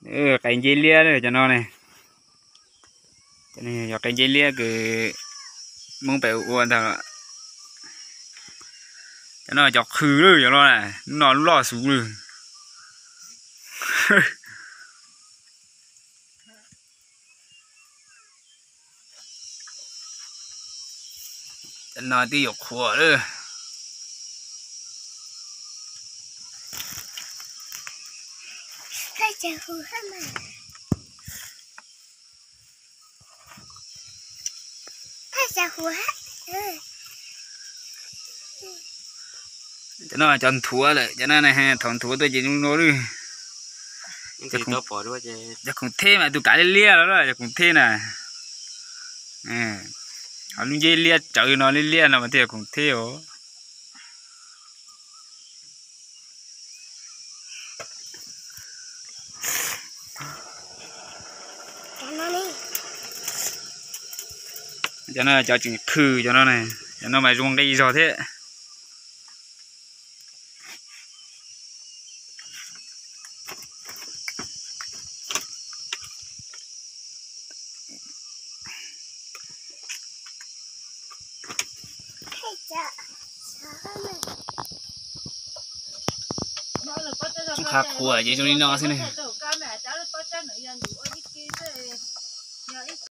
Qe ncej liab cov no ne. Cov no yog qe ncej liab kws Hmoob pem ua ntag. Cov no cov qhwv lawm, cov no, hnub no lub loj xwb lawm. Cov no twb yuav qhuav lawm. Cov no cov nthuav lawm, cov no thaum nthuav tuaj ces zoo no lawm. Cov khoom theb mas tus kav liab liab los, cov khoom theb na. Ho lub ncej liab tsawv no, liab liab no mas thiaj yog khoom theb os. Cov no cov tseem qhwv cov no, cov no mas zoo nqi zog thiab. Qhov qhuav ces zoo li no xwb ne.